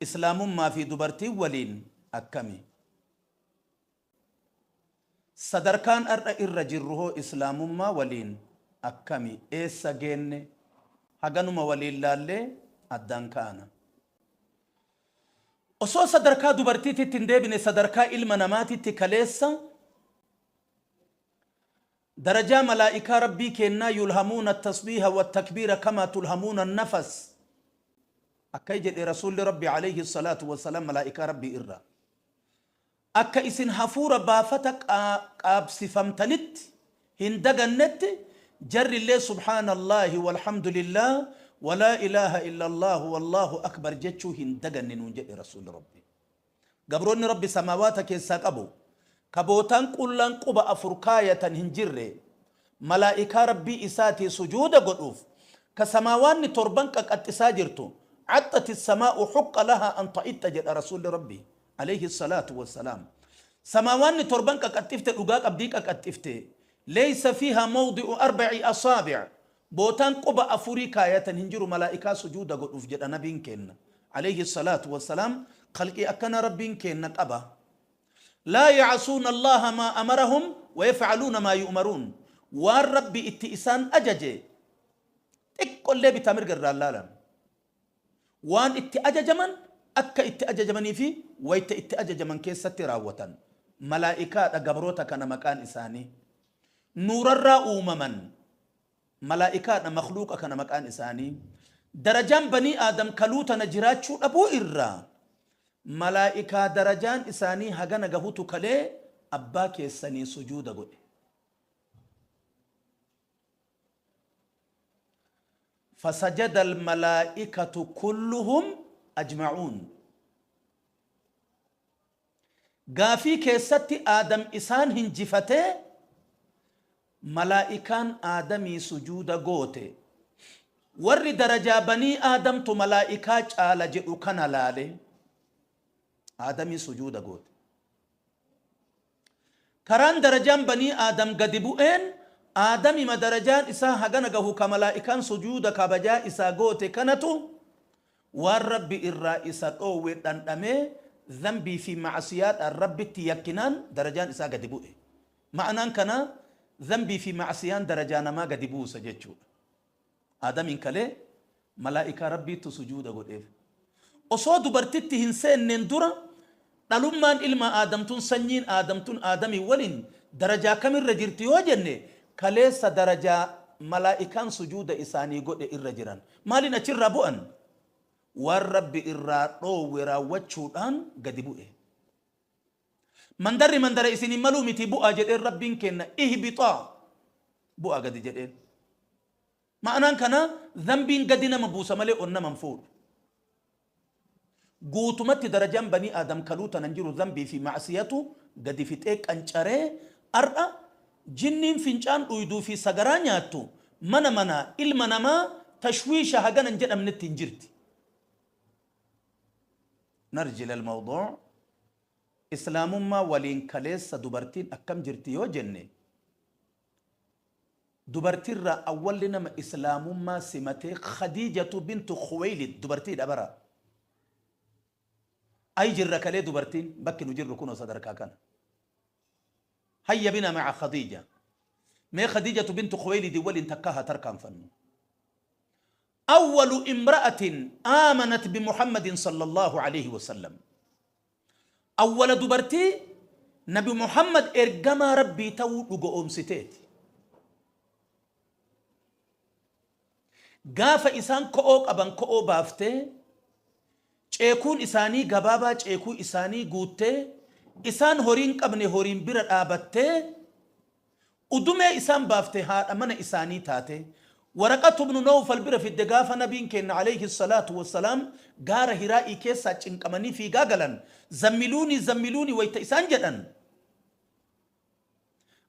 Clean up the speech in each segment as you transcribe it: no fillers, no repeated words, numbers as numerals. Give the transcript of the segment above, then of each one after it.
Islaamummaa fi dubartiin waliin akkami? Sadarkaan ar'a irra jirru hoo Islaamummaa waliin akkami? Eessa geenne? Haganuma waliin laallee addaan kaana. Osoo sadarkaa dubartiititti hin deebine sadarkaa ilma namaatitti kaleessa Darajaa malaa'ikaa Rabbii keennaa yulhamuuna attasbiiha wattakbiira kamaa tulhamuuna annafas akkai jedhe Rasuulli Rabbi aleyhi salaatu wassalaam malaa'ikaa Rabbii irraa akka isin hafuura baafata qaabsifamtanitti hin dagannetti jarrillee subhaanallaahi walhamdulillaah walaa ilaaha illallaahu wallaahu akbar jechuu hin daganne nuun jedhe Rasuulli Rabbii. Gabroonni Rabbi samaawaata keessaa qabu, ka bootaan qullaan quba 4 kaayatan hin jirre, malaa'ikaa Rabbii isaatii sujuuda godhuuf, ka samaawaanni torban qaqaxxisaa jirtu, Axxati samaa'u huqqa lahaa an ta'ixxa jedha Rasuulli Rabbii, aleyhi salaatu wassalaam. Samaawaanni torban qaqaxxifte dhugaa qabdii qaqaxxifte, Leysa fiihaa mawdi'u arba'i asaabi' Bootaan quba afurii kaayatan hin jiru malaa'ikaa sujuuda godhuuf jedha nabiin keenna aleyhi salaatu wassalaam khalqii akkanaa Rabbiin keenna qaba. Laa ya'asuuna Allaaha maa amarahum wa yaf'aluuna maa yu'maruun waan Rabbi itti isaan ajaje xiqqollee bitaa mirga irraa hin laalan. Waan itti ajajaman akka itti ajajamanii fi wayta itti ajajaman keessatti raawwatan. Malaa'ikaadha gabroota kana maqaan isaanii. Nuurarraa uumaman. Malaa'ikaadha makhluuqa kana maqaan isaanii. Darajaan banii Aadam kaluu tana jiraachuu dhabuu irraa malaa'ikaa darajaan isaanii hagana gahutu kalee abbaa keessanii sujuuda godhe. Fasajada almalaa'ikatu kulluhum ajma'uun. Gaafii keessatti Aadam isaan hinjifatee malaa'ikaan Aadamii sujuuda goote. Warri darajaa banii Aadamtu malaa'ikaa caala jedhu kana laale. Aadamii sujuuda goote. Karaan darajaan banii Aadam gadi bu'een Aadamima darajaan isaa hagana gahu ka malaa'ikaan sujuuda kabajaa isaa goote kanatu waan Rabbi irraa isa dhoowwe dhandhamee zambii fi ma'asiyaadhaan Rabbitti yakkinaan darajaan isaa gadi bu'e. Ma'anaan kanaa zambii fi ma'asiyaan darajaa namaa gadi buusa jechuudha. Aadamiin kalee malaa'ikaa Rabbiittu sujuuda godheef. Osoo dubartitti hin seenneen dura dhalummaan ilma Aadam tun sanyiin Aadam tun Aadamiin waliin darajaa kamirra jirti yoo jenne kaleessa darajaa malaa'ikaan sujuuda isaanii godhe irra jiran. Maaliin achirraa bu'an? Waan Rabbi irraa dhoowwe raawwachuudhaan gadi bu'e. Mandarri mandara isin hin maluu miti bu'aa jedheen Rabbiin keenna ihbixaa bu'aa gadi jedheen. Ma'anaan kanaa zambiin gadi nama buusa malee ol nama hin fuudhu. Guutumatti darajaan banii Aadam kaluu tanan jiru zambii fi ma'siyatu gadi fixee qancaree ar'a jinniin fincaan dhuyduu fi sagaraa nyaattu mana manaa ilma namaa tashwiisha hagana hin jedhamnetti hin jirti. Narji ilal mawduu' Islaamummaa waliin kaleessa dubartiin akkam jirti yoo jenne, dubartirraa awwalli nama Islaamummaa simatee Khadiijatu bintu Khuweylid dubartiidha bara. Ay jirra kalee dubartiin bakki nu jirru kunoo sadarkaa kana. Hayya bina ma'a Khadiija. Mee Khadiijatu bintu Khuweylidi waliin takkaa haa tarkaanfannu. Awwalu imra'atin aamanat bi Muhammadin sallallahu aleyhi wa sallam. Awwala dubartii Nabi Muhammad ergamaa Rabbii ta'uu dhugo'oomsiteeti. Gaafa isaan ko'oo qaban ko'oo baaftee, ceekuun isaanii gabaabaa ceekuu isaanii guuttee, isaan horii hin qabne horiin bira dhaabattee, Udumee isaan baafte haadha mana isaanii taate. Waraqatu ibnu Nawfal bira fidde gaafa Nabiin keenna aleyhi salaatu wassalaam gaara Hiraa'ii keessaa cinqamanii fiigaa galan zammiluunii zammiluunii wayta isaan jedhan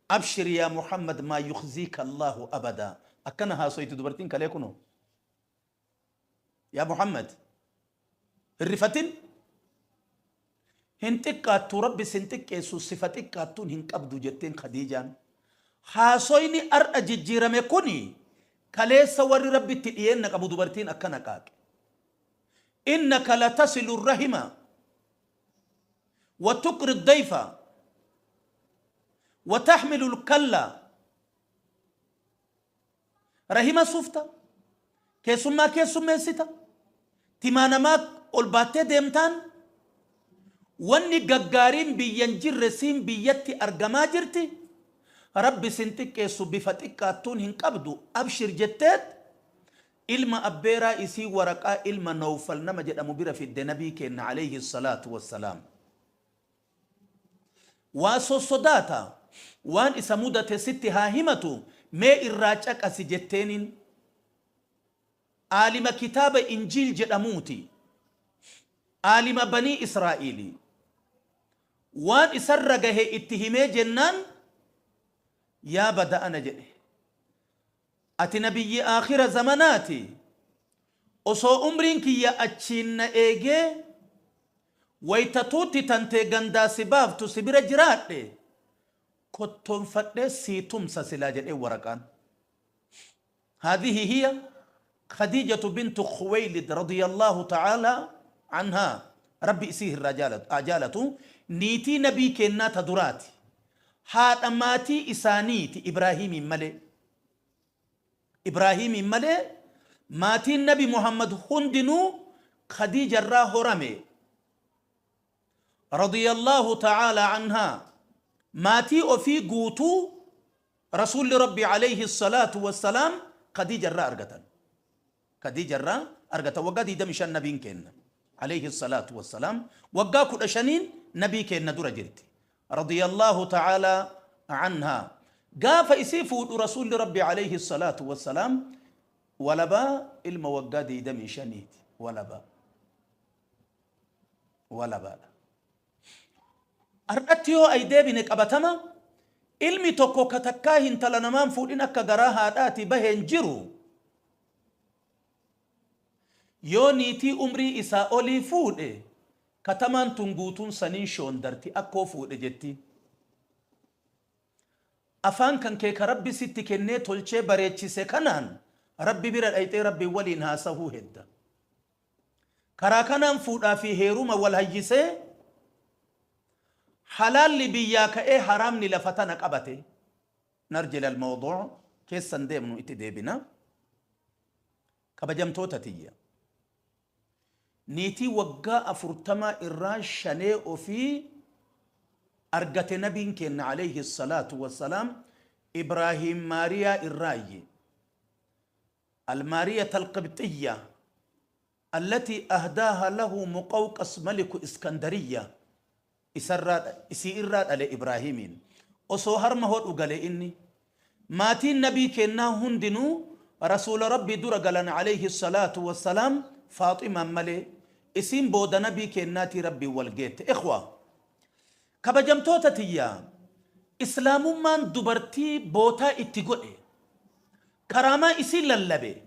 Abshir yaa Muhammad maa yukhziika Allaahu abadaa akkana haasoyti dubartiin kalee kunoo. Yaa Muhammad hin rifatin hin xiqqaattu Rabbi sin xiqqeessu sifa xiqqaattuun hin qabdu jetteen Khadiijaan. Haasoyni ar'a jijjiirame kuni kaleessa warri Rabbitti dhiyeenna qabu dubartiin akkana qaaqe. Innaka latasilu rahima wa tuqri dayfa wa taxmilu lkalla. Rahima sufta, keessummaa keessummeessita, timaa namaa ol baattee deemtaan, wanni gaggaariin biyyan jirre siin biyyatti argamaa jirti. Rabbi sin xiqqeessu, bifa xiqqaattuun hin qabdu, abshir jetteet ilma abbeeraa isii Waraqaa ilma Nawfal nama jedhamu bira fidde. Nabii kenna alayhi salaatu wassalaam waa sossodaata, waan isa mudate sitti haa himatu, mee irraa caqasi jetteeniin. Aalima kitaaba Injiil jedhamuuti, aalima Banii Israa'iili. Waan isarra gahe itti himee jennaan, yaa bada ana jedhe, ati nabiyyi aakhira zamanaati, osoo umriin kiyya achiin na eegee wayta tuutti tantee gandaa si baaftu si bira jiraadhe, kottoonfadhee sii tumsa silaa jedhee Waraqaan. هذه هي خديجة بنت خويلد رضي الله تعالى عنها، ربي isii irraa jaalatu. Niitii nabii kennaa ta duraati, haadha maatii isaaniiti. Ibraahimiin malee, Ibraahimiin malee maatiin Nabi Muhammad hundinuu Khadiija irraa horame رضي الله تعالى عنها. Maatii ofii guutuu rasuulli Rabbi عليه الصلاة والسلام Khadiija irraa argatan, Khadiija irraa argatan. Waggaa 25 nabiin kenna عليه الصلاة والسلام, waggaa 15n nabii kenna dura jirti رضي الله تعالى عنها. Gaafa isii fuudhu rasuulli Rabbi عليه الصلاة والسلام walabaa, ilma waggaa 25ti, walabaa, walabaadha. Har'atti yoo ay deebine, qabatama ilmi tokko ka takkaa hintala namaan fuudhin akka garaa haadhaati baheen jiru, yoo niitii umrii isaa olii fuudhe, katamaan tun guutuun saniin shoondarti, akkoo fuudhe jetti. Afaan kan kee ka Rabbi sitti kennee tolchee bareechise kanaan Rabbi bira dhayxee Rabbi waliin haasahuu hedda. Karaa kanaan fuudhaa fi heeruma wal hayyisee, halaalli biyyaa ka'ee haraamni lafa tana qabate. نرجع للموضوع keessan deemnu itti deebina. Kabajamtoota tiyya, niitii waggaa 40 irraa shanee ofii argate nabiin kenna عليه الصلاة والسلام Ibraahim Maariyaa irraayyi, المارية القبطية التي أهداها له مقوقس ملك إسكندرية. Isii irraa dhale Ibraahimiin. Osoo harma hodhu gale inni. Maatiin nabii kennaa hundinuu rasuula Rabbii dura galan عليه الصلاة والسلام, Faaximaan malee. Isiin booda nabii kennaatii Rabbii wal geette. إخوة, kabajamtoota tiyyaa, islaamummaan dubartii bootaa itti godhe, karaamaa isii lallabe.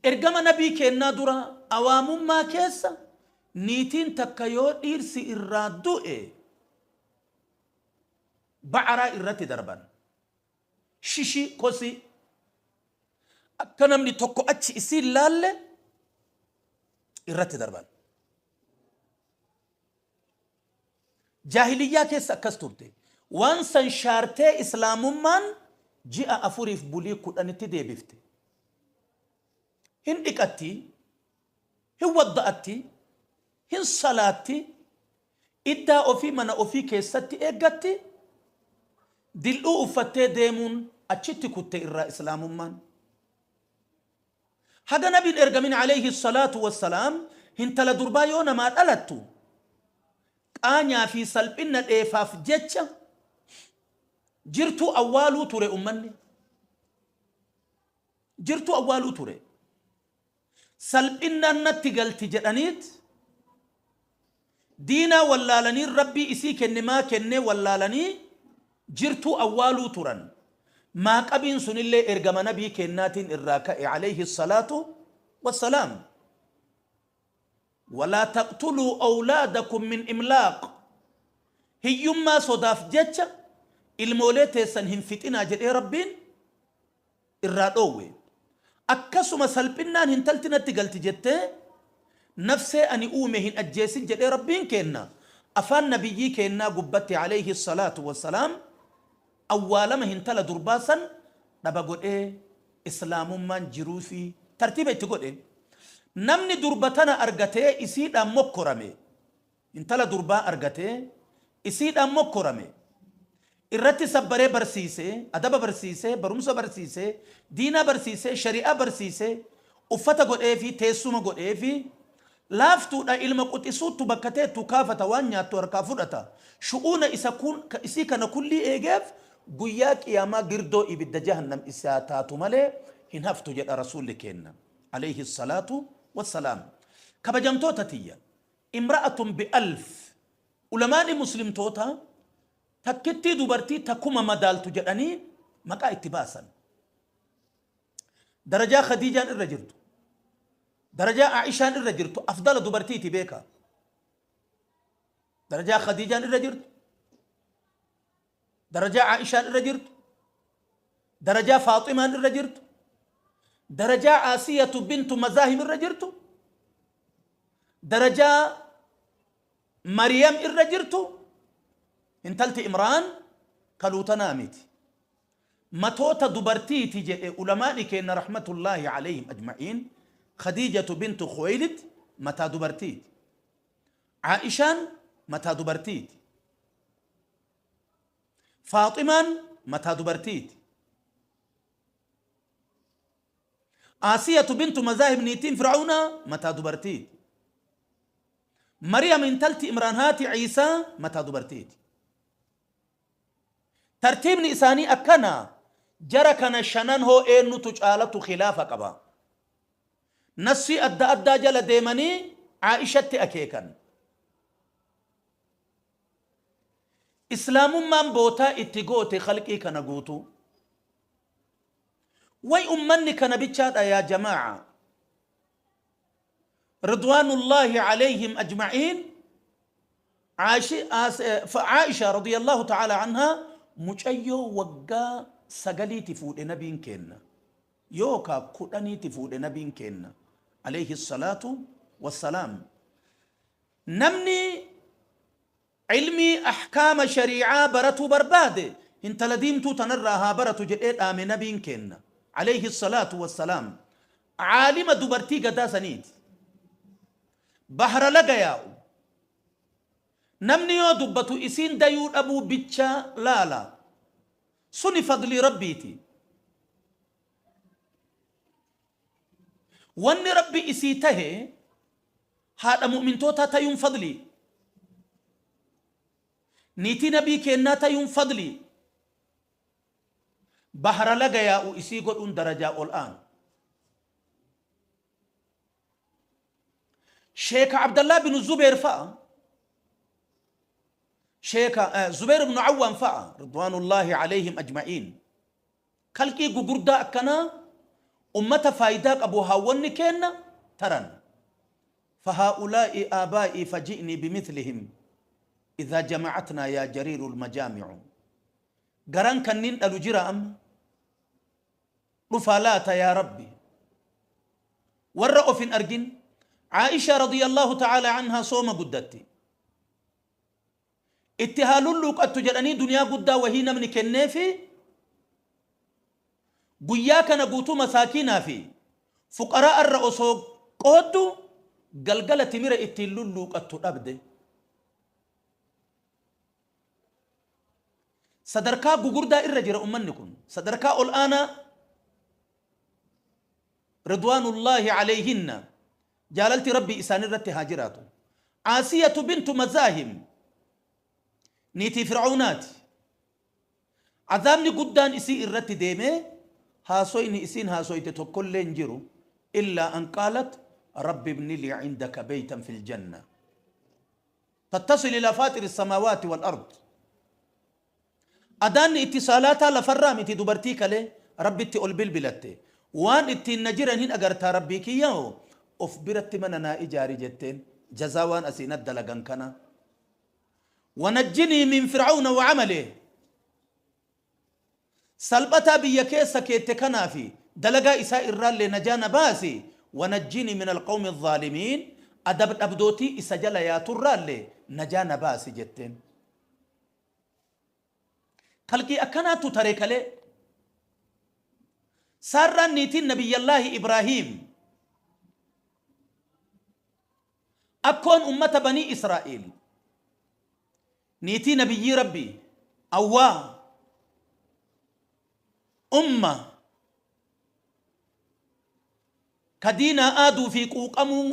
Ergama nabii kennaa dura awaamummaa keessa niitiin takka yoo dhiirsi irraa du'e bacaraa irratti darban, shishi kosi, akka namni tokko achi isiin laalle irratti darban. Jaahiliyyaa keessa akkas turte. Waan san shaartee islaamummaan ji'a 4f bulii 10tti deebifte. Hin dhiqatti, hin wadda'atti, hin salaatti, iddaa ofii mana ofii keessatti eeggatti. Dil'uu uffattee deemuun achitti kutte irraa islaamummaan. Haga nabiin ergamin عليه الصلاة والسلام hintala durbaa yoo namaa dhalattu, qaanyaa fi salphina dheefaaf jecha jirtuu awwaaluu ture ummanni, jirtuu awwaaluu ture. Salphinnaan natti galti jedhaniit diinaa wallaalanii, Rabbii isii kenne maa kennee wallaalanii jirtuu awwaaluu turan. Maaqabiin sunillee ergama nabii kennaatiin irraa ka'e عليه الصلاة والسلام. ولا تقتلوا أولادكم من إملاق, hiyyummaa sodaaf jecha ilmoolee teessan hin fixinaa jedhee Rabbiin irraa dhoowwe. Akkasuma salphinnaan hintalti natti galti jettee nafsee ani uume hin ajjeesin jedhee Rabbiin keenna afaan nabiyyii keennaa gubbatti aleyhi salaatu wassalaam awwaalama hintala durbaa san dhaba godhee islaamummaan jiruufii tartiiba itti godhe. Namni durba tana argatee isiidhaan mokkorame Intala durbaa argatee isiidhaan mokkorame. Irratti sabbaree barsiisee, adaba barsiisee, barumsa barsiisee, diinaa barsiisee, shari'aa barsiisee, uffata godheefii, teessuma godheefii, laaftuudha ilma quxisuuttu bakka teettu kaafata waan nyaattu harkaa fudhata. Shu'uuna isa kun, isii kana kullii eegeef guyyaa qiyaamaa girdoo ibidda jahannam isaa taatu malee hin haftu jedha Rasuulli keenna. Aleyhi salaatu wassalaam. Kabajamtoota tiyya. Imra'atun bi alf Ulamaani muslimtootaa takkittii dubartii ta kuma madaaltu jedhanii maqaa itti baasan. Darajaa Khadiijaan irra jirtu, darajaa Aa'ishaan irra jirtu afdala dubartiiti beekaa. Darajaa Khadiijaan irra jirtu, darajaa Aa'ishaan irra jirtu, darajaa Faaximaan irra jirtu, darajaa Aasiyatu bintu Mazaahim irra jirtu, darajaa Mariyam irra jirtu intalti Imraan kaluutanaa miti. Matoota dubartiiti jedhe ulamaani keenna rahmatullaahi alayhim ajma'iin Khadiijatu bintu Khuwaylid mataa dubartiiti. Aa'ishaan mataa dubartiiti. Faaximaan mataa dubartiiti. Aasiyatu bintu Mazaahib niitiin Fir'awnaa mataa dubartiiti. Mariyam intalti Imraan haati Iisaa mataa dubartiiti. Tartiibni isaanii akkana jara kana shanan hoo eennutu caalatu khilaafa qaba. Nassii adda addaa jala deemanii Aa'ishatti akeekan. Islaamummaan bootaa itti goote khalqii kana guutuu. Way ummanni kana bichaadha yaa jamaa'a. Ridwaanullaahi alayhim ajma'iin Aa'isha radiyallahu ta'ala anhaa mucayyoo waggaa sagaliiti fuudhe nabiin keenna. Yookaa kudhaniiti fuudhe nabiin keenna alayhi salaatu wassalaam. Namni ilmii ahkaama sharii'aa baratuu barbaade hintala diimtuu tanarraa haa baratu jedhee dhaame nabiin keenna alayhi salaatu wassalaam. Aalima dubartii gadaa saniiti. Bahra laga yaa'u. Namni yoo dubbatu isiin dayuu dhabuu bicha laala. Suni fadlii Rabbiiti. Wanni Rabbi isii tahe haadha mu'mintootaa tayuun fadlii. Niitii nabii keennaa tayuun fadlii. Bahra laga yaa'u isii godhuun darajaa ol aanu. Sheeka Abdallaa binu Zubeer fa'a Sheeka Zubeer ibnu Awwaam fa'a ridwaanullaahi alayhim ajma'iin. Kalqii gugurdaa akkanaa ummata faaydaa qabu haawwonni keenna taran. Fahaa'ulaa'i aabaa'ii faji'nii bimithlihim idhaa jama'atnaa yaa jariirul majaami'u. Garaan kanniin dhalu jira amma? Dhufaa laata yaa Rabbi? Warra of hin argin Aa'ishaa radiyallahu ta'ala anhaa sooma guddatti. Itti haa lulluuqattu jedhanii duniyaa guddaa wahii namni kenneefi guyyaa kana guutuu masaakiinaa fi fuqaraa irra osoo qooddu galgala timira ittiin lulluuqattu dhabde. Sadarkaa gugurdaa irra jira ummanni kun. Sadarkaa ol aanaa Ridwaanullaahi alayhinna jaalalti Rabbii isaanirratti haa jiraatu. Aasiyatu bintu Mazaahim niitii Fir'awnaati. Azaabni guddaan isii irratti deemee haasoyni isiin haasoyte tokkollee hin jiru illaa an qaalat rabbi ibni lii indaka beeytan fil janna. Tattasil ilaa faaxiri samaawaati wal ard. Adaanni itti saalaataa lafarraa miti dubartii kalee Rabbitti ol bilbilatte. Waan ittiin na jiran hin agartaa Rabbii kiyyao of biratti mana naa ijaari jetteen jazaa waan asii nat dalagan kana. Wanajjinii min fir'awna wa amaleh. Salphataa biyya keessa keette kanaa fi Dalagaa isaa irraallee najaa na baasi. Wanajjini min alqawmi alzaalimiin, adab dhabdootii isa jala yaaturraallee najaa na baasi jetteen. Kalqii akkanaatu tare kalee. Saarraan niitiin Nabiyyallaahi Ibraahiim akkoon ummata Banii Israa'iil, niitii Nabiyyii Rabbii Awwaa, umma ka diinaa aaduu fi quuqamuu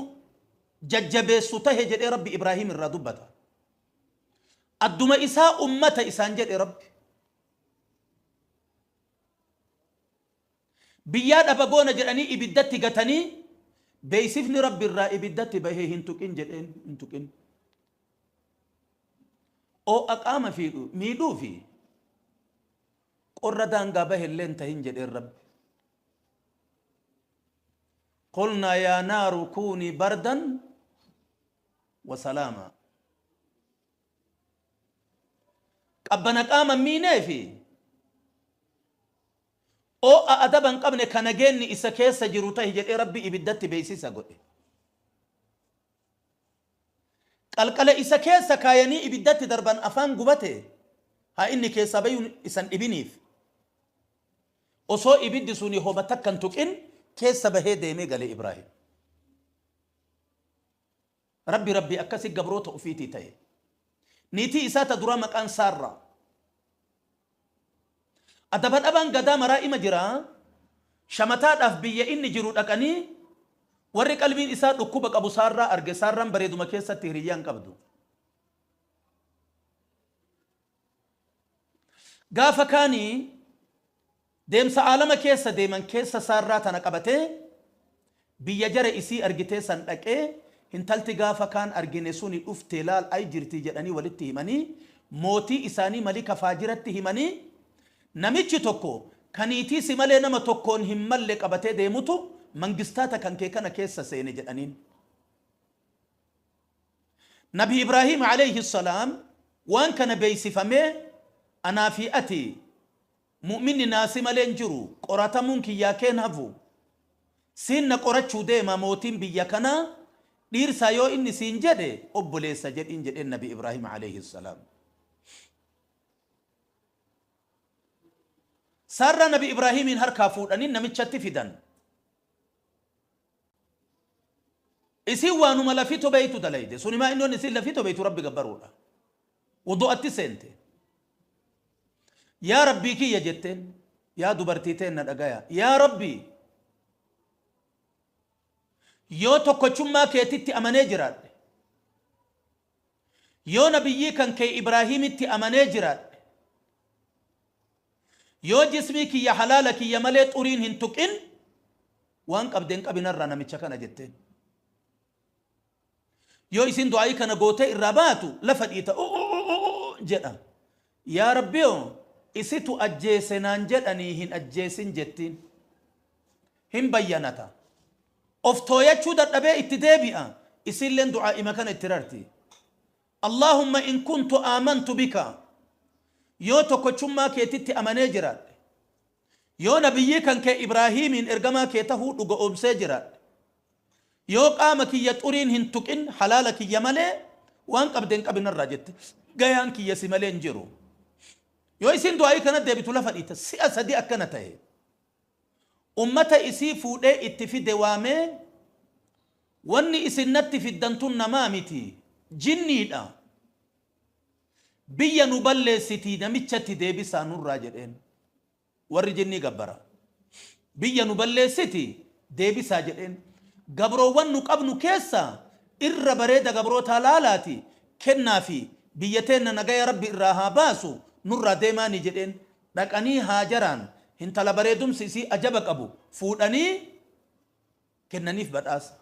jajjabeessu tahe jedhee Rabbi Ibraahiim irraa dubbata. Adduma isaa ummata isaan jedhe Rabbi. Biyyaa dhaba goona jedhanii ibiddatti gatanii, beeysifni Rabbi irraa ibiddatti bahee hin tuqin jedheen, hin tuqin. Oo'a qaama fiidhu miidhuu fi qorra daangaa bahe illee hin tahin jedheen Rabbi. Qulnaa yaa naaru kuunii bardan wa salaamaa. Qabbana qaama hin miinee fi oo'a adaba hin qabne ka nageenni isa keessa jiru tahi jedhee Rabbi ibiddatti beeysisa godhe. Qalqala isa keessa kaayanii ibiddatti darban, afaan gubate haa inni keessaa bayuun isa hin dhibiniif. Osoo ibiddi suni homa takka hin tuqin keessa bahee deemee gale Ibraahim. Rabbi Rabbi akkasi gabroota ufiitii tahe. Niitii isaa ta duraa maqaan Saarraa. Adaba dhabaan gadaa maraa ima jira. Shamataadhaaf biyya inni jiru dhaqanii, warri qalbiin isaa dhukkuba qabu Saarraa arge. Saarraan bareeduma keessatti hiriyyaa hin qabdu. Gaafa kaanii deemsa aalama keessa deeman keessa Saarraa tana qabatee biyya jara isii argitee san dhaqee, hintalti gaafa kaan argine suni dhuftee laal ay jirtii jedhanii walitti himanii, mootii isaanii malika faajiratti himanii, namichi tokko ka niitii si malee nama tokkoon hin malle qabatee deemutu mangistaata kan kee kana keessa seene jedhaniin. Nabi Ibraahiim alayhi salaam waan kana beeysifamee, anaa fi ati mu'minni naa si malee hin jiru, qoratamuun kiyyaa keen hafu, siin na qorachuu deema mootiin biyya kanaa, dhiirsaa yoo inni siin jedhe obboleessa jedhiin jedheen Nabi Ibraahiim alayhi salaam. Saarraa Nabi Ibraahiimiin harkaa fuudhanii namichatti fidan. Isiin waanuma lafito beeytu dalayde. Suni maa inni wanni isiin lafito beeytu Rabbi gabbaruudha. Wudu'atti seente. Yaa Rabbii kiyya jetteen. Yaa dubartii teenna dhagaya. Yaa Rabbii, yoo tokkochummaa keetitti amanee jiraadhe, yoo nabiyyii kan kee Ibraahiimitti amanee jiraadhe, yoo jismii kiyya halaala kiyya malee xuriin hin tuqin, waan qabdeen qabi narraa namicha kana jetteen. Yoo isin du'aa'ii kana gootee irraa baatu lafa dhiita jedha. Yaa Rabbiyoo, isitu ajjeese naan jedhanii hin ajjeesin jettiin. Hin bayyanata. Of tooyachuu dadhabee itti deebi'a. Isiilleen du'aa'ima kana itti rarti. Allaahumma in kuntu aamantu bika, yoo tokkochummaa keetitti amanee jiraadhe, yoo nabiyyii kan kee Ibraahiimiin ergamaa kee tahuu dhuga'oomsee jiraadhe, yoo qaama kiyya xuriin hin tuqin halaala kiyya malee, waan qabde hin qabi narraa jette. Gayaan kiyya si malee hin jiru. Yoo isiin du'aa'ii kana deebitu lafa dhiita. Si'a sadi akkana tahe. Ummata isii fuudhee itti fide waamee, wanni isin natti fiddan tun namaa miti, jinniidha. Biyya nu balleessitii namichatti deebisaa nurraa jedheen. Warri jinnii gabbara. Biyya nu balleessiti deebisaa jedheen. Gabroowwan nu qabnu keessaa irra bareeda gabrootaa laalaati kennaafi, biyya teenna nagaya Rabbi irraa haa baasu, nurraa deemaani jedheen. Dhaqanii Haajaraan, hintala bareedumsi isii ajaba qabu, fuudhanii kennaniif badhaasa.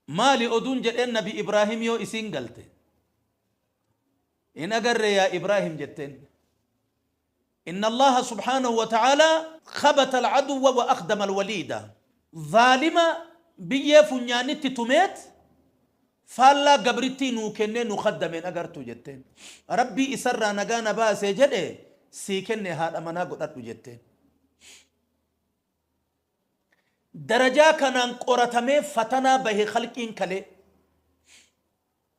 Maali oduun jedheen Nabi Ibraahim yoo isiin galte. Hin agarree yaa Ibraahim jetteen. Inna Allaha subhaanahu wa ta'aalaa khabata al-aduwwa wa akhdama al-waliida. Zaalima biyyee funyaanitti tumeet faallaa gabrittii nuu kennee nu khaddameen agartuu jetteen. Rabbii isarraa nagaa na baasee jedhe. sii kenne haadha manaa godhadhu jetteen. Darajaa kanaan qoratamee fatanaa bahe khalqiin kalee.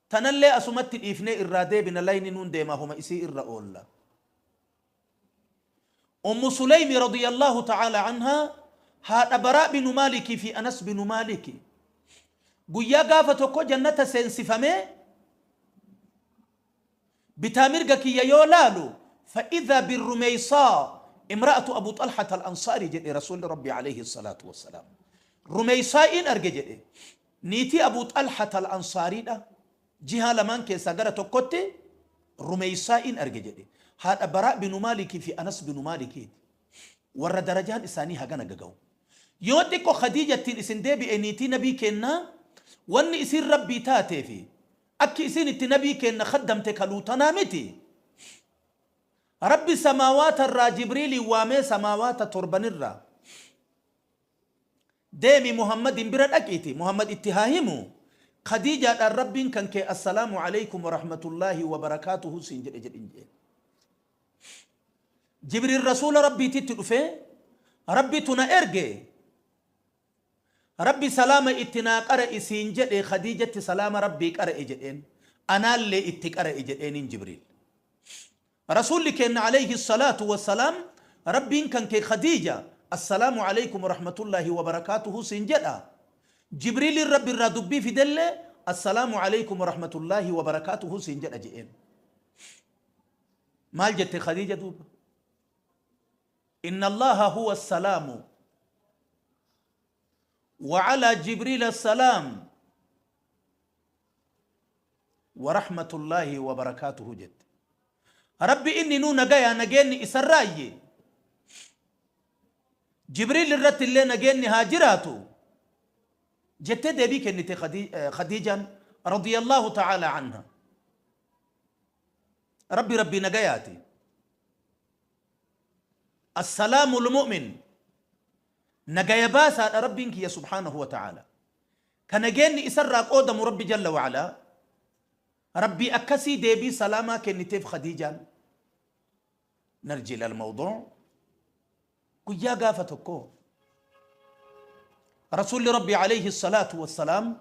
Tanallee asumatti dhiifnee irraa deebina layni nuun deemaa homa isii irra oolla. Ummu Suleymi radiyallahu ta'ala anhaa haadha Baraa binu Maalikii fi Anas binu Maaliki. Guyyaa gaafa tokko jannata seensifamee bitaa mirga kiyya yoo laalu fa'idha birrumeysaa imra'atu Abu Xalhata al-Ansaari jedhe Rasuulli Rabbi alayhi salaatu wassalaam. Rumeysaa'iin arge jedhe. Niitii Abu Xalhata al-Ansaariidha. Jihaa lamaan keessaa gara tokkotti Rumeysaa'iin arge jedhe. Haadha Baraa binu Maalikii fi Anas binu Maalikiiti. Warra darajaan isaanii hagana gaga'u. Yoo xiqqo Khadiijattiin isin deebi'e niitii nabii keennaa wanni isiin Rabbii taatee fi akki isiin itti nabii keenna khaddamte kaluu tanaa miti. Rabbi samaawaata irraa Jibriiliin waamee samaawaata torbanirraa deemi Muhammadin bira dhaqiiti Muhammad itti haa himu Khadiijaadhaan Rabbiin kan kee assalaamu aleykum warahmatullaahi wabarakaatuhu siin jedhe jedhin jeen. Jibriil rasuula Rabbiititti dhufee Rabbitu na erge Rabbi salaama itti naa qara'i siin jedhe Khadiijatti salaama Rabbii qara'e jedheen anaallee itti qara'e jedheeniin Jibriil. Rasuulli keenna aleyhi salaatu wassalaam Rabbiin kan kee Khadiija assalaamu aleykum warahmatullaahi wabarakaatuhu siin jedha Jibriiliin Rabbi irraa dubbii fidellee assalaamu aleykum warahmatullaahi wabarakaatuhu siin jedha je'een. Maal jette Khadiija duuba? Inna Allaha huwa assalaamu wa alaa Jibriil assalaam wa rahmatullaahi wa barakaatuhu jette. Rabbi inni nuu nagayaa nageenni isarraayyi. Jibriil irratti illee nageenni haa jiraatu jettee deebii kennite Khadiijaan radiyallahu ta'ala anha. Rabbi Rabbii nagayaati. Assalaamu lmu'min nagaya baasaadha Rabbiin kiyya subhaanahu wa ta'ala. Ka nageenni isarraa qoodamu Rabbi jalla wa'alaa. Rabbii akkasii deebii salaamaa kenniteef Khadiijaan. Narji ilal mawduu. Guyyaa gaafa tokko Rasuulli Rabbi alayhi salaatu wassalaam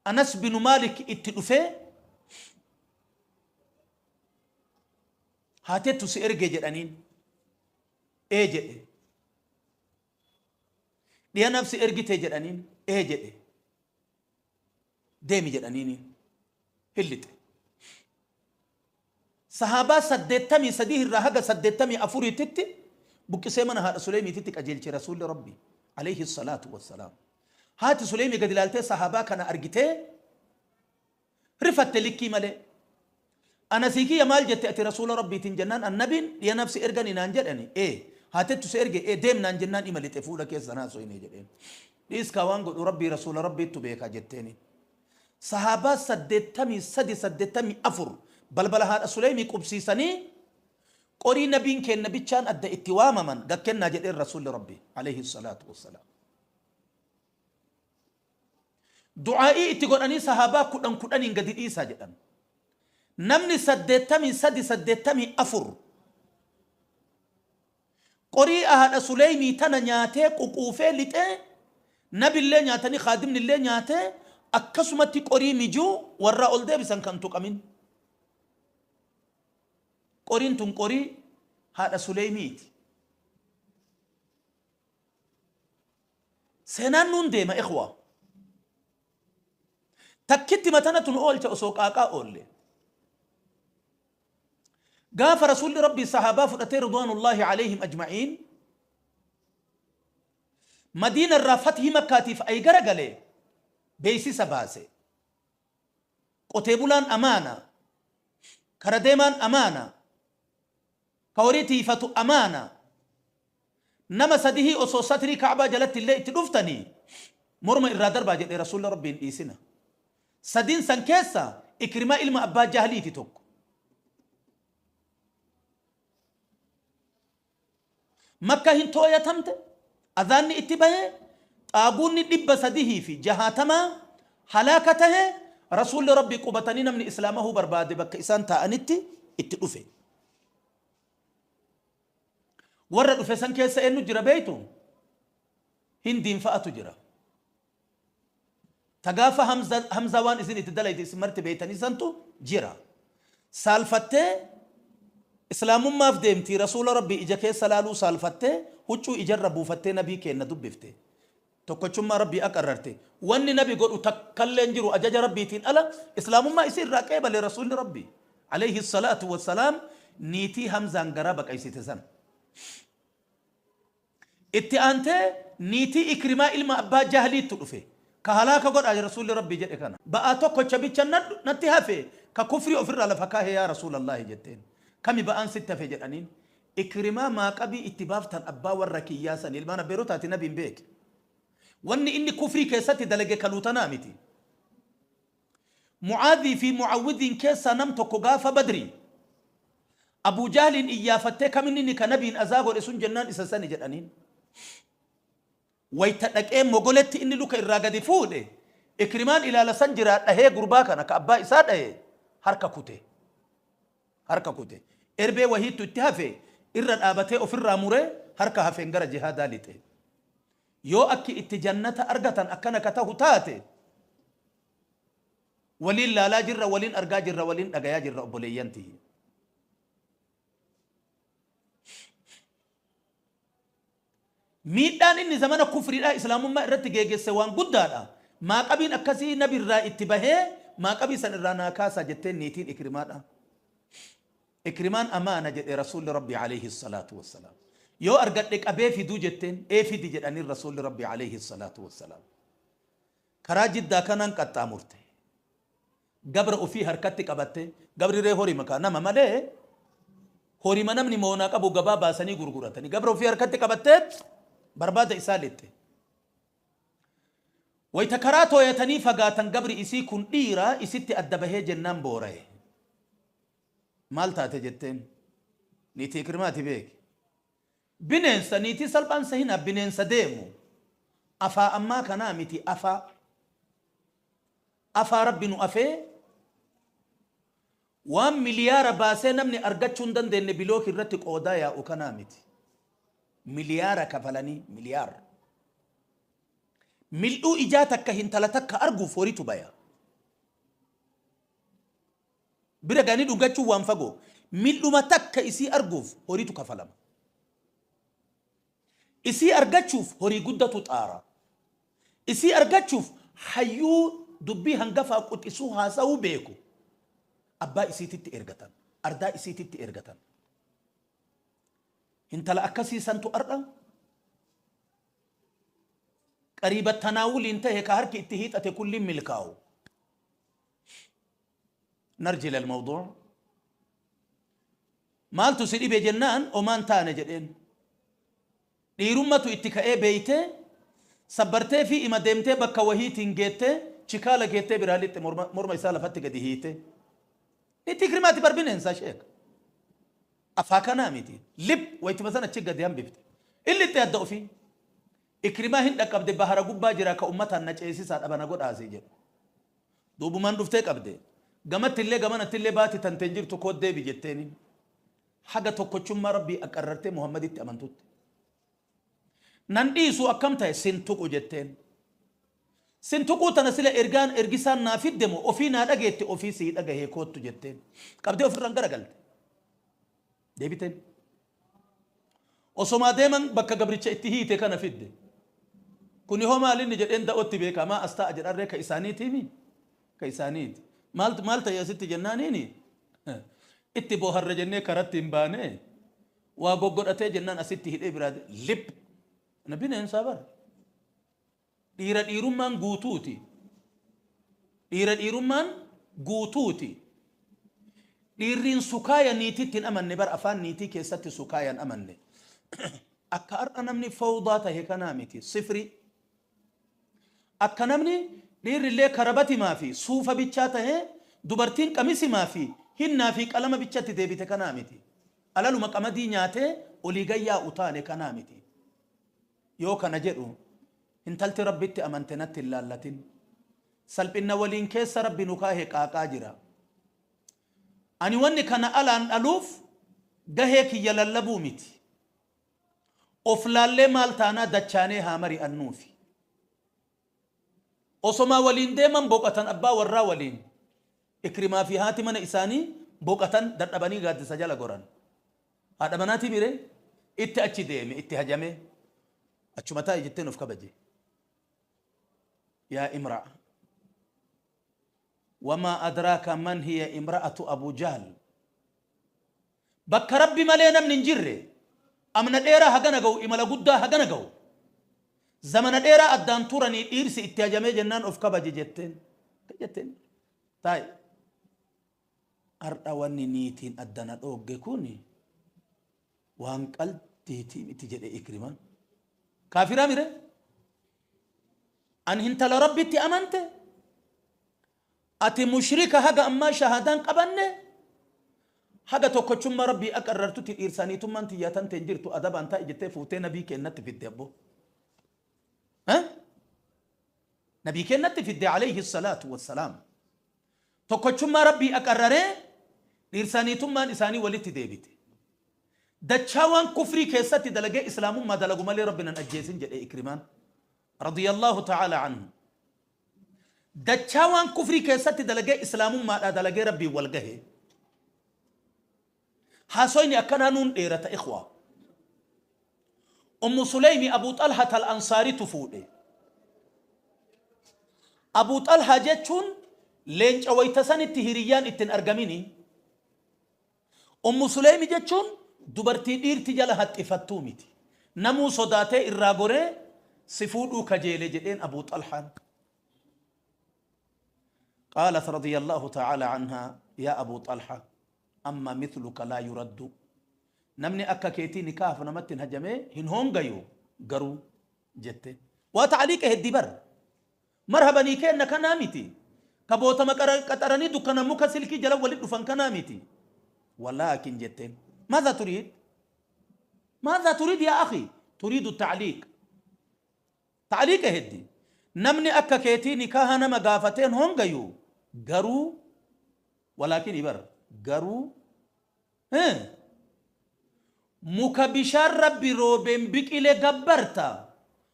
Anas binu Maalik itti dhufee haateettu si erge jedhaniin ee jedhe. Dhiyanaaf si ergite jedhaniin ee jedhe. Deemi jedhaniini hin lixe. Sahaabaa 83 irraa haga 84titti buqqisee mana haadha Suleymiititti qajeelche Rasuulli Rabbi alayhi salaatu wassalaam. Haati Suleymi gadi ilaaltee sahaabaa kana argitee rifatte likkii malee. Anasii kiyya maal jette ati Rasuula Rabbiitiin jennaan annabiin dhiya nafsi ergani naan jedhani ee haatettu si erge ee deem naan jennaan ima lixe fuula keessa naa soyne jedheen. Dhiiskaa waan godhu Rabbii Rasuula Rabbiittu beeka jetteeni. Sahaabaa 83 84 balbala haadha Suleymii qubsiisanii qorii nabiin keenna bichaan adda itti waamaman gakkennaa jedheen Rasuulli Rabbii alayhi salaatu wassalaam. Du'aa'ii itti godhanii sahaabaa kudhan kudhaniin gadi dhiisaa jedhan. Namni 83 84 Qorii haadha Suleymii tana nyaatee ququufee lixee nabillee nyaatanii khaadimnillee nyaatee akkasumatti qorii mijuu warraa ol deebisan kan tuqamin. Qoriin tun qorii haadha Suleymiiti. Seenaan nuun deema ikhwa. Takkitti matanatu nu oolcha osoo qaaqaa oolle. Gaafa Rasuulli Rabbii sahaabaa fudhatee ridwaanullaahi alayhim ajma'iin Madiina irraa fathii Makkaatiif ay gara gale beeysisa baase. Qotee bulaan amaana, kara deemaan amaana, ka horii tiiyfatu amaana. Nama sadihii osoo satrii Ka'baa jalatti illee itti dhuftanii morma irraa darbaa jedhe Rasuulli Rabbii hin dhiisina. Sadiin san keessa Ikrimaa ilma abbaa Jahliiti tokko. Makka hin tooyatamte, adhaanni itti bahe, xaaguunni 360 halaaka tahe, Rasuulli Rabbii qubatanii namni islaamahuu barbaade bakka isaan taa'anitti itti dhufe. Warra dhufe san keessa eenyu jira beeytu? Hindiin fa'atu jira. Ta gaafa Hamza waan isin itti dalayte isin marti beeytanii santu jira. Saalfattee Islaamummaaf deemti, Rasuula Rabbii ija keessa laaluu saalfattee huccuu ijarra buufattee Nabii keenna dubbifte. Tokkochummaa Rabbii aqarrarte. Wanni Nabi godhu takkallee hin jiru ajaja Rabbiitiin ala. Islaamummaa isii irraa qeebale Rasuulli Rabbii, Aleyhi salaatu wassalaam, niitii Hamzaan garaa baqaysite san. Itti aantee niitii Ikrimaa ilma abbaa Jahliittu dhufe. Ka halaaka godhaa Rasuulli Rabbii jedhe kana. Ba'aa tokkocha bicha natti hafe ka kufrii ofirraa lafa kaahe yaa Rasuulallaahi jetteen. Kami ba'aan sitti hafe jedhaniin. Ikrimaa maaqabii itti baaftan abbaa warra kiyyaa sani ilmaan abbeerotaati Nabiin beeke. Wanni inni kufrii keessatti dalage kaluu tanaa miti. Mu'aadhii fi Mu'awwidhiin keessaa nam tokko gaafa Badrii Abuu Jahliin iyyaafattee kam inni ka Nabiin azaa godhe sun jennaan isa sani jedhaniin. Wayta dhaqee mogoletti inni luka irraa gadi fuudhe Ikrimaan ilaala san jiraa dhahee gurbaa kana ka abbaa isaa dhahe harka kute. Harka kute. Erbee wahiittu itti hafe irra dhaabatee ofirraa muree harka hafeen gara jihaadaa lixe. Yoo akki itti jannata argatan akkana ka tahu taate waliin laalaa jirra, waliin argaa jirra, waliin dhagayaa jirra obboleeyyan tiyya. Miidhaan inni zamana kufriidhaa islaamummaa irratti geegesse waan guddaadha. Maaqabiin akkasii nabi irraa itti bahee maaqabii san irraa naa kaasaa jetteen niitiin Ikrimaadha. Ikrimaan amaana jedhe Rasuulli Rabbii aleyhi salaatu wassalaam. Yoo argadhe qabee fiduu jetteen ee fidi jedhaniin Rasuulli Rabbii aleyhi salaatu wassalaam. Karaa Jiddaa kanaan qaxxaamurte. Gabra ofii harkatti qabattee, gabri ree horima kaa nama malee horima namni moonaa qabu gabaa baasanii gurguratanii. Gabra ofii harkatti qabattee barbaada isaa lixxe. Wayta karaa tooyatanii fagaatan gabri isii kun dhiira isitti adda bahee jennaan booraye. Maal taate jetteen? Niitii Ikrimaati beeki. Bineensa, niitii salphaan sehinaa bineensa deemu. Afaa ammaa kanaa miti afaa. Afaa Rabbi nu afee waan miliyaara baasee namni argachuu hin dandeenne bilooki irratti qoodaa yaa'u kanaa miti. Miliyaara kafalanii miliyaara. Mil'uu ijaa takka hintala takka arguuf horitu baya. Bira ga'anii dhungachuun waan fagoo. Mil'uma takka isii arguuf horiitu kafalama. Isii argachuuf horii guddatu xaara. Isii argachuuf hayyuu dubbii hangafaa quxisuu haasawuu beeku abbaa isiititti ergatan. Ardaa isiititti ergatan. Hintala akkasii santu ar'a qariiba tanaawuliin tahe ka harki itti hiixate kulliin milkaawu. Narji ilal mawduu. Maaltu si dhibe jennaan omaan taane jedheen. Dhiirummatu itti ka'ee beeytee sabbartee fi ima deemtee bakka wahiitiin geettee chikaala geettee biraa lixxe morma isaa lafatti gadi hiite. Niitii Ikrimaati bar bineensa sheek. Afaa kanaa miti. Lip waytuma san achi gadi hambifte. Illixxe adda ofii. Ikrimaa hin dhaqqabde bahara gubbaa jira ka ummataan na ceesisaa dhabana godhaasii jedhu. Duubumaan dhuftee qabde. Gamattillee gamanattillee baati tante hin jirtu koot deebi jetteeni. Haga tokkochummaa Rabbii aqarrartee Muhammaditti amantutti. Nan dhiisu akkam ta'e sin tuqu jetteen. Sin tuquu tana sila ergaan ergisaan naa fidde moo ofii naa dhageette ofii sii dhagahee koottu jetteen. Qabdee ofirraan garagalte. Deebiteen. Osomaa deeman bakka gabricha itti hiite kana fidde. Kuni hoo maal inni jedheen da'ootti beekaa maa as taa'a jedharree ka isaaniitiimi? Ka isaaniiti. Maal maal ta'e asitti jennaaniini itti booharra jennee karatti hin baane waa goggodhatee jennaan asitti hidhee biraa lip na bineensaa bara. Dhiira dhiirummaan guutuuti. Dhiira dhiirummaan guutuuti. Dhiirriin sukaaya niitiitti hin amanne bar afaan niitii keessatti sukaaya hin amanne. Akka har'a namni fawdaa tahe kanaa miti. Sifri. Akka namni dhiirrillee karabatimaa fi suufa bichaa tahee dubartiin qamisimaa fi hinnaa fi qalama bichatti deebite kanaa miti. Alaluma qamadii nyaatee olii gad yaa'u taane kanaa miti. Yoo kana jedhu intalti Rabbitti amante natti hin laallatin. Salphinna waliin keessa Rabbi nu kaahe qaaqaa jira. Ani wanni kana alaan dhaluuf gahee kiyya lallabuu miti. Of laallee maal taanaa dachaanee haa mari'annuufi. Osomaa waliin deeman boqatan abbaa warraa waliin. Ikrimaa fi haati mana isaanii boqatan dadhabanii gaaddisa jala goran. Haadha manaatii miree itti achi deeme itti hajamee achuma taa'i jetteen of kabaje. Yaa imra'a. Wamaa adraaka man hiya imra'atu Abu Jahl. Bakka Rabbi malee namni hin jirre, amna dheeraa hagana gahu, imala guddaa hagana gahu, zamana dheeraa addaan turanii dhiirsi itti hajamee jennaan of kabaji jetteen. Akka jetteen taa'i. Har'a wanni niitiin addana dhoogge kun waan qaldiitii miti jedhe Ikrimaan. Kaafiraa mire? An hintala Rabbitti amante? Ati mushrika haga ammaa shahaadaa hin qabanne, haga tokkochummaa Rabbii aqarrartutti dhiirsaa niitummaan tiyyaa tante hin jirtu adabaan taa'i jettee fuutee nabii keennatti fidde abboo. Nabii keennatti fidde alayhi salaatu wassalaam. Tokkochummaa Rabbii aqarraree dhiirsaa niitummaan isaanii walitti deebite. Dachaa waan kufrii keessatti dalagee islaamummaa dalagu malee Rabbi nan ajjeesin jedhe Ikrimaan. Radiyallahu ta'ala anhu. Dachaa waan kufrii keessatti dalagee islaamummaadhaa dalagee Rabbiin wal gahe. Haasoyni akkanaa nuun dheerata ikhwaa. Ummu Suleymi Abu Xalhat al-Ansaaritu fuudhe. Abu Xalhaa jechuun leenca wayta sanitti hiriyyaan itti hin argamini. Ummu Suleymi jechuun dubartii dhiirti jala haxxifattuu miti. Namuu sodaatee irraa goree si fuudhuu kajeele jedheen Abu Xalhaan. Qaalat radiyallahu ta'ala anhaa yaa Abu Xalha amma mithluka laa yuraddu. Namni akka keetii nikaahaf namatti hin hajamee hin hoongayu garuu jette. Waa ta'aliiqa heddii bar. Marhaba nii keenna kanaa miti. Ka bootama qaxaranii dukkana muka silkii jala walit dhufan kanaa miti. Walaakin jetteen. Maadha turiid? Maadha turiid yaa akhi? Turiidu ta'liiq. Ta'liiqa heddi. Namni akka keetii nikaaha nama gaafateen hongayu garuu walaakinii bar garuu Muka bishaan Rabbi roobeen biqile gabbarta?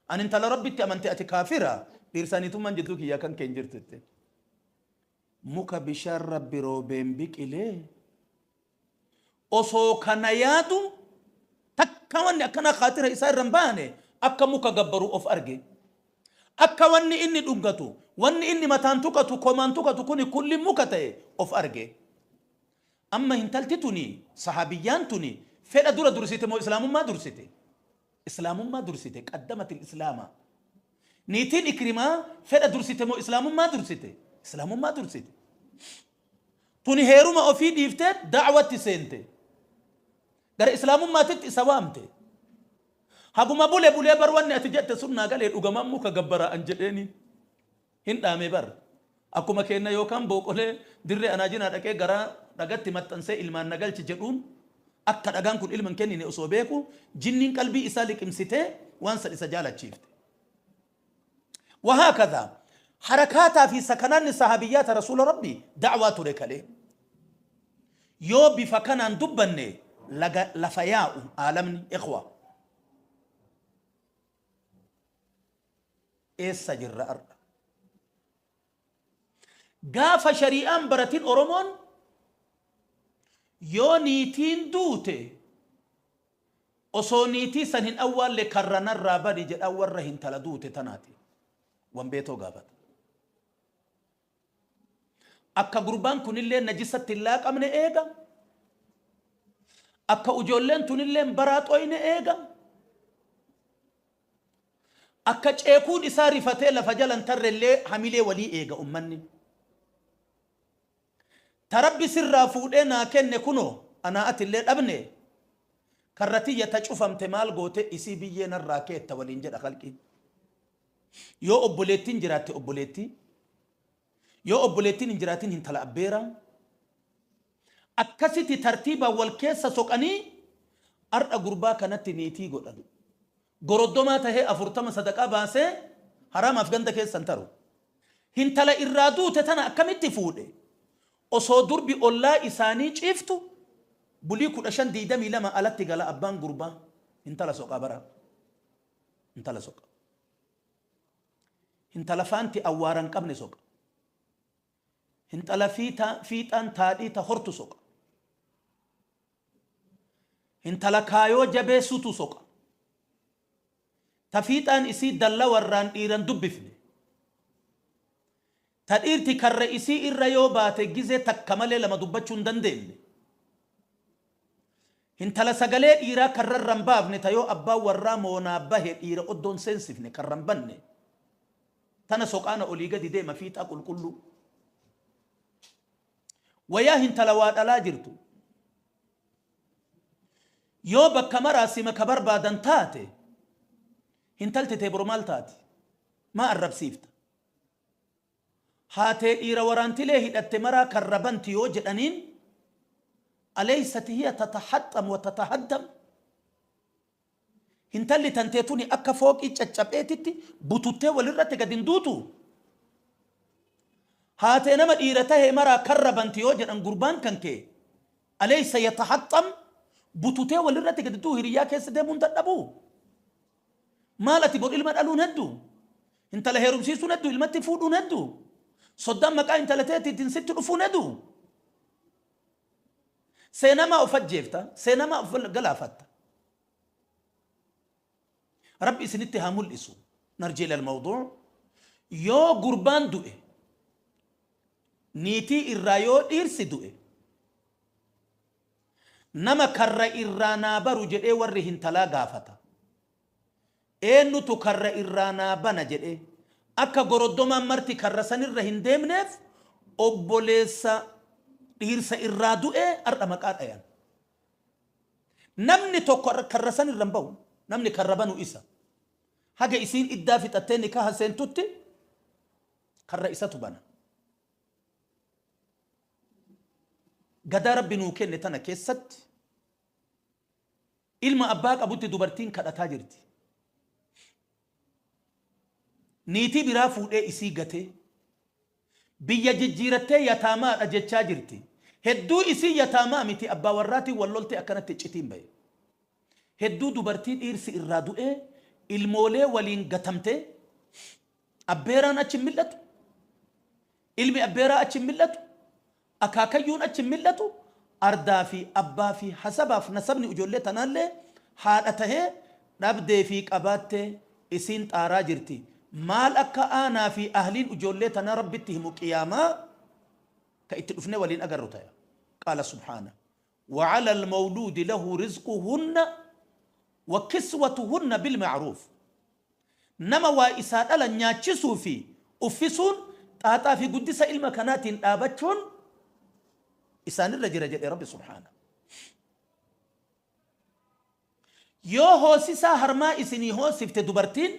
Ani intala Rabbitti amante ati kaafira, dhiirsaa niitummaan jidduu kiyyaa kan kee hin jirtu jette. Muka bishaan Rabbi roobeen biqile osoo kana yaadu takka wanni akkanaa khaatira isaa irra hin baane akka muka gabbaru of arge. Akka wanni inni dhungatu, wanni inni mataan tuqatu, komaan tuqatu kuni kulli muka ta'e of arge. Amma hintalti tuni, sahaabiyyaan tuni, fedha dura dursite moo islaamummaa dursite? Islaamummaa dursite, qaddamatil islaama. Niitiin Ikrimaa fedha dursite moo islaamummaa dursite? Islaamummaa dursite. Tuni heeruma ofii dhiiftee da'watti seente. Gara islaamummaatitti isa waamte. Haguma bule bulee bar wanni ati jette sun naa galee dhugamaan muka gabbara an jedheeni. Hin dhaame bar. Akkuma keenna yookaan booqolee dirree anaajinaa dhaqee garaa dhagatti maxxansee ilmaan na galchi jedhuun akka dhagaan kun ilma hin kennine osoo beeku jinniin qalbii isaa liqimsitee waan san isa jaalachiifte. Wahaakadha harakaataa fi sakanaanni sahaabiyyaata rasuula rabbii da'waa ture kalee. Yoo bifa kanaan dubbanne laga lafa yaa'u aalamni ikhwa. Eessa jirra ar'a? Gaafa shari'aan baratin Oromoon yoo niitiin duute osoo niitii san hin awwaalle karra narraa badi jedhaa warra hintala duute tanaati. Wanbeetoo gaafata. Akka gurbaan kunillee najisatti hin laaqamne eega. Akka ujoolleen tunillee hin baraaxoyne eega. Akka ceekuun isaa rifatee lafa jala hin tarrellee hamilee walii eega ummanni. Ta Rabbi sirraa fuudhee naa kenne kunoo anaa atillee dhabne karra tiyya ta cufamte maal goote isii biyyee narraa keetta waliin jedha khalqiin. Yoo obboleettiin jiraatte obboleettii, yoo obboleettiin hin jiraatin hintala abbeeraa. Akkasiti tartiibaan wal keessa soqanii ar'a gurbaa kanatti niitii godhan. Goroddomaa tahee 40 sadaqaa baasee haraamaaf ganda keessa hin taru. Hintala irraa duute tana akkamitti fuudhe? Osoo durbi ollaa isaanii ciiftu bulii 15 22 alatti gala abbaan gurbaa hintala soqaa bara. Intala soqa. Intala faanti awwaara hin qabne soqa. Intala fiixaan taadhii ta hortu soqa. Intala kaayoo jabeessutu soqa. Ta fiixaan isii dalla warraan dhiiran dubbifne. Ta dhiirti karra isii irra yoo baate gizee takka malee lama dubbachuu hin dandeenye. Intala sagalee dhiiraa karra irra hin baafne, ta yoo abbaan warraa moonaa bahe dhiira oddoon seensifne karra hin banne. Tana soqaana olii gadi deema fiixaa qulqulluu. Wayaa hintala waa dhalaa jirtu. Yoo bakka maraa sima ka barbaadan taate, hintalti tee bor maal taati? Maa arrabsiifta? Haatee dhiira waraantilee hidhatte maraa karra banti yoo jedhaniin, aleeysat hiya tatahaxxam wa tatahaddam? Hintalli tantee tuni akka fooqii caccapheetitti bututtee walirratti gad hin duutuu? Haatee nama dhiira tahee maraa karra banti yoo jedhan gurbaan kan kee aleeysa yatahaxxam, bututee walirratti gadi du'u, hiriyyaa keessa deemuun dadhabuu? Maal ati bor ilma dhaluun hedduu? Intala heerumsiisuun hedduu? Ilmatti fuudhuun hedduu? Soddaan maqaa intala teetiitiin sitti dhufuun hedduu? Seenamaa of ajjeefta, seenamaa of galaafatta. Rabbi isinitti haa mul'isu. Narji ila al-mawduu. Yoo gurbaan du'e, niitii irraa yoo dhiirsi du'e, nama karra irraa naa baru jedhee warri hintalaa gaafata. Eennutu karra irraa naa bana jedhee, akka goroddomaan marti karra sanirra hin deemneef, obboleessa dhiirsa irraa du'ee har'a maqaa dhayan. Namni tokko karra sanirra hin bahu. Namni karra banu isa. Haga isiin iddaa fixattee nikaha seentutti karra isatu bana. Gadaa Rabbi nuu kenne tana keessatti ilma abbaa qabutti dubartiin kadhataa jirti. Niitii biraa fuudhee isii gatee, biyya jijjiirattee yataamaadha jechaa jirti. Hedduu isii yataamaa miti, abbaa warraatiin wal loltee akkanatti iccitiin bahe. Hedduu dubartii dhiirsi irraa du'ee ilmoolee waliin gatamtee, abbeeraan achi hin mil'atu, ilmi abbeeraa achi hin mil'atu, akaakayyuun achi hin mil'atu, ardaa fi abbaa fi hasabaaf nasabni ijoollee tanaallee haadha tahee dhabdee fi qabaattee isiin xaaraa jirti. Maal akka aanaa fi ahliin ijoollee tanaa Rabbitti himu qiyaamaa ka itti dhufnee waliin agarru taya. Qaala subhaana: وعلى المولود له رزقهن وكسوتهن بالمعروف. Nama waa isaa dhalan nyaachisuu fi uffisuun, xaaxaa fi guddisa ilma kanaatiin dhaabachuun isaanirra jira jedhe Rabbi subhaana. Yoo hoosisaa harmaa isinii hoosifte dubartiin,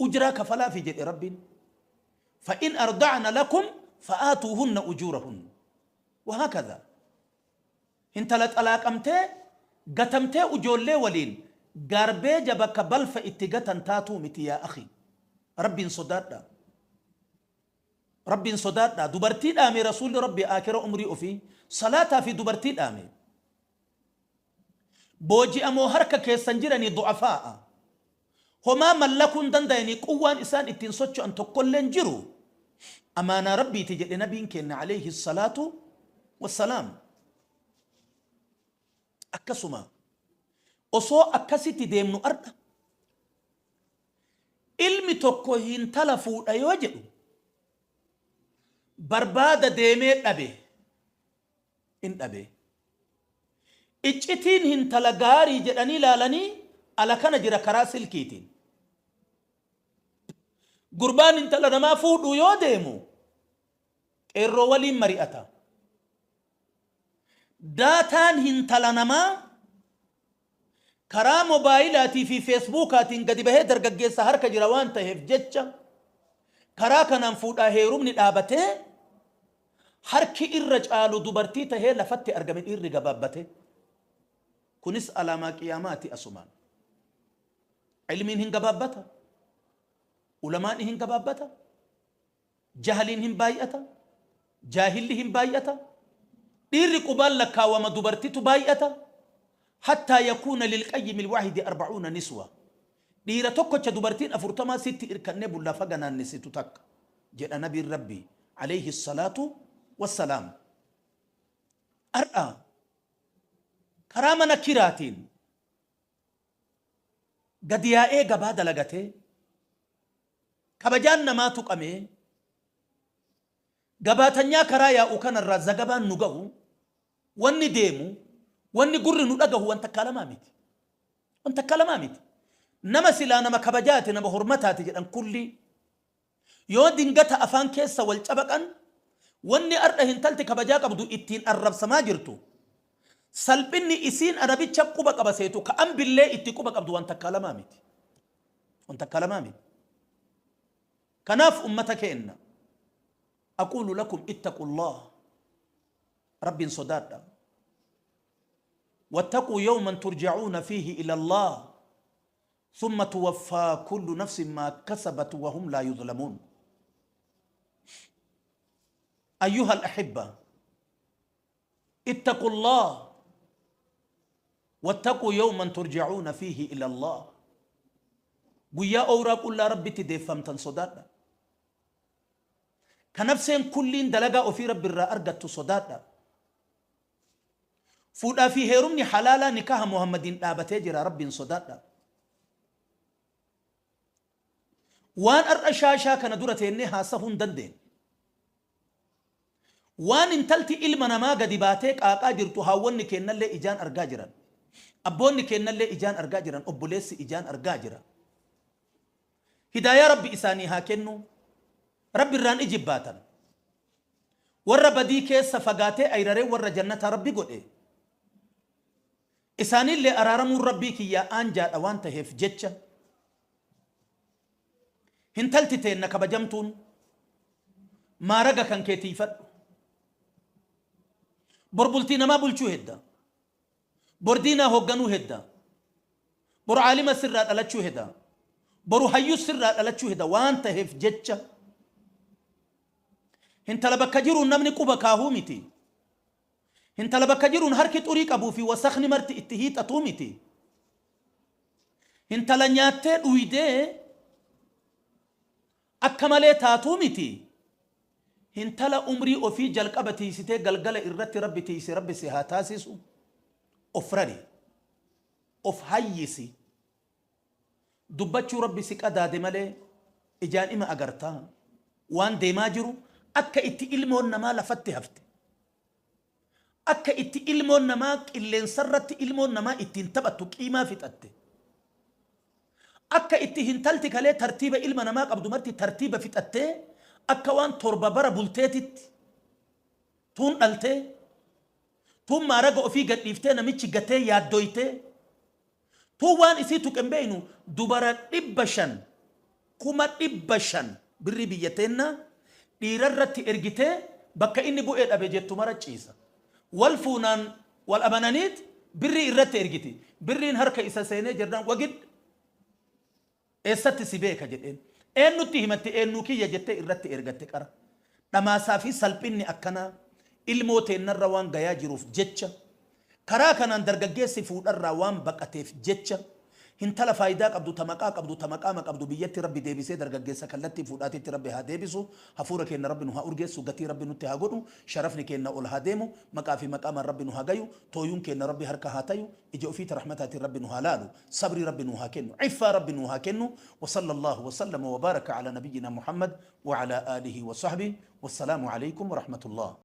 ujraa kafalaafi jedhe Rabbiin. فإن أرضعن لكم فآتوهن أجورهن. وهكذا intala xalaaqamtee gatamtee ujoollee waliin gaarbeeja bakka balfa itti gatan taatuu miti. Yaa akhi, Rabbiin sodaadhaa, Rabbiin sodaadhaa. Dubartii dhaame Rasuulli Rabbi aakira umrii ofii salaataa fi dubartii dhaame. Booji'amoo harka keessan jiranii du'afaa'a, homaa mallakuu hin danda'anii, quwwaan isaan ittiin socho'an tokkolleen jiru, amaanaa Rabbiiti jedhe nabiin keenya alayhi salaatu wassalaam. Akkasuma osoo akkasitti deemnu, ardha ilmi tokko hintala fuudha yoo jedhu barbaada deemee dhabe in dhabe. Iccitiin hintala gaarii jedhanii ilaalanii ala kana jira karaa silkiitiin. Gurbaan intala namaa fuudhuu yoo deemu qeerroo waliin mari'ata. Daataan hintala namaa karaa mobaayilaatii fi feesbuukaatiin gadi bahee dargaggeessa harka jira waan ta'eef jecha, karaa kanaan fuudhaa heerumni dhaabatee, harki irra caalu dubartii tahee lafatti argame, dhiirri gabaabbate. Kunis alaamaa qiyaamaati. Asumaan ilmiin hin gabaabbata, ulamaan hin gabaabbata, jahliin hin baay'ata, jaahilli hin baay'ata, dhiirri qubaan lakkaawama, dubartitu baay'ata. حتى يكون للقيم الواحد 40 نسوة. Dhiira tokkocha dubartiin 40 sitti irkannee bulla faga naannessitu takka jedha nabiin Rabbii alayhi salaatu wassalaam. Har'a karaa mana kiraatiin gadi yaa'ee gabaa dalagatee kabajaan namaa tuqamee gabaatanyaa karaa yaa'u kanarraa zagabaan nu gahu, wanni deemu, wanni gurri nu dhagahu waan takkaa lamaa miti. Waan takkaa lamaa miti. Nama silaa nama kabajaati, nama hormataati jedhan kulli yoo dingata afaan keessa wal cabaqan, wanni ardha hintalti kabajaa qabdu ittiin arrabsamaa jirtu, salphinni isiin anabicha quba qaba seetu ka ambillee itti quba qabdu waan takkaa lamaa miti. Waan takkaa lamaa miti. Kanaaf ummata keenna, aquulu lakum ittaqullah, Rabbiin sodaadha. Wattaquu yawman turja'uuna fiihi ila Allah thumma tuwaffaa kullu nafsin maa kasabat wa hum laa yuzlamuun. Ayyuha al-ahibba, ittaqullah wattaquu yawman turja'uuna fiihi ila Allah. Guyyaa owraa qullaa Rabbitti deeffamtan sodaadha. Ka nafseen kulliin dalagaa ofii Rabbi irraa argattu sodaadha. Fuudhaa fi heerumni halaalaa nikaha Muhammadiin dhaabatee jira, Rabbiin sodaadha. Waan har'a shaashaa kana dura teennee haasahuu hin dandeenye. Waan intalti ilma namaa gadi baatee qaaqaa jirtu haawwanni keennallee ijaan argaa jiran. Abboonni keennallee ijaan argaa jiran, obboleessi ijaan argaa jira. Hidaayaa Rabbi isaanii haa kennu. Rabbi irraan ijibbaatan. Warra badii keessa fagaatee ayraree warra jannataa Rabbi godhe. Isaaniillee araaramuun Rabbii kiyyaa aanjaadha waan taheef jecha, hintalti teenna kabajamtuun maaraga kan kee tiiyfadhu. Bor bultii namaa bulchuu hedda. Bor diinaa hoogganuu hedda. Bor aalima sirraa dhalachuu heda. Boru hayyuu sirraa dhalachuu heda waan taheef jecha, hintala bakka jiruun namni quba kaahuu miti. Hintala bakka jiruun harki xurii qabuu fi wasakni marti itti hiixatuu miti. Hintala nyaattee dhuydee akka malee taatuu miti. Hintala umrii ofii jalqaba tiiysitee galgala irratti Rabbi tiiyse Rabbi si haa taasisu. Of rari. Of hayyisi. Dubbachuu Rabbi si qadaade malee ijaan ima agartaa waan deemaa jiru, akka itti ilmoon namaa lafatti hafte. Akka itti ilmoon namaa qilleensarratti ilmoon namaa ittiin taphattu qiimaa fixatte. Akka itti hintalti kalee tartiiba ilma namaa qabdu marti tartiiba fixattee akka waan torba bara bulteetitti tuun dhaltee, tuun maaraga ofii gadhiiftee namichi gatee yaaddoytee, tuun waan isii tuqe hin beeynu, dubara 500, 500,000 birrii biyya teennaa dhiirarratti ergitee bakka inni bu'ee dhabe jettu mara ciisa. Wal fuunaan wal amananiit birrii irratti ergiti. Birriin harka isa seenee jennaan wagid eessatti si beeka jedheen. Eennutti himatti, eennuu kiyya jettee irratti ergatte qara. Dhamaasaa fi salphinni akkanaa ilmoo teennarra waan gayaa jiruuf jecha, karaa kanaan dargaggeessi fuudharraa waan baqateef jecha, hintala faayidaa qabdu, ta maqaa qabdu, ta maqaama qabdu biyyatti Rabbi deebisee dargaggeessa kallattii fuudhaatitti Rabbi haa deebisu. Hafuura keenna Rabbi nu haa urgeessu, gatii Rabbi nutti haa godhu, sharafni keenna ol haa deemu, maqaa fi maqaamaan Rabbi nu haa gayu, tooyuun keenna Rabbi harka haa tayu, ija ofiita rahmataatiin Rabbi nu haa laalu, sabrii Rabbi nuu haa kennu, iffaa Rabbi nuu haa kennu. Wa sallallahu wa sallama wa baraka ala nabiyyina Muhammad wa ala aalihi wa sahbihi. Wassalaamu alaykum wa rahmatullah.